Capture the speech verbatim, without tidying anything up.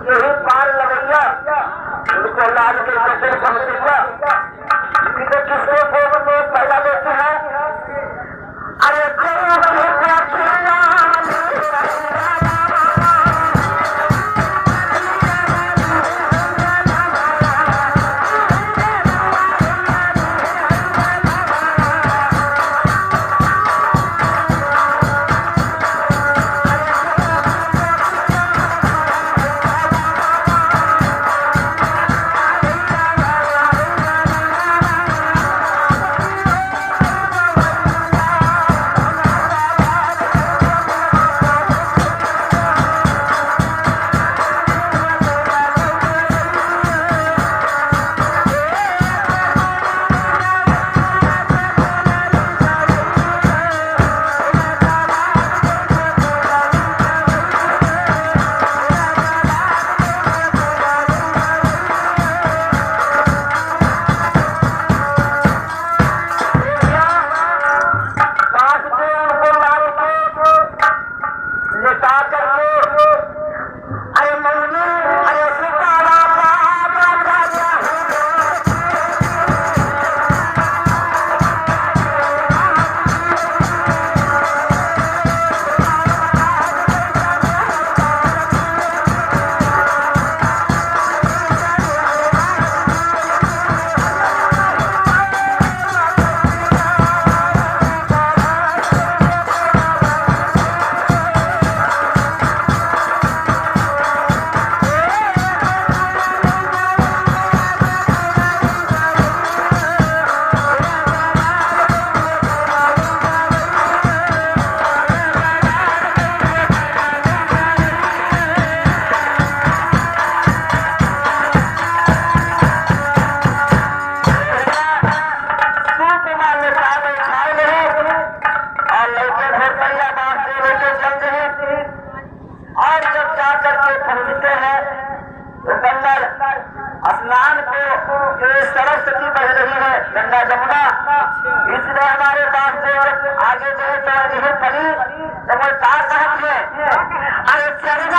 यही पार लगैया, उनको लाज के कपड़े पहनैया। इसे किसको वोट में पैदा लेते हैं? अरे, और जब जा करके पहुंचते हैं तो गंगा स्नान को, जो सरस्वती बह रही है, गंगा जमुना, इसलिए हमारे पास जो आगे गए तो यही पड़ी, तो वो क्या कहत है? अरे चरण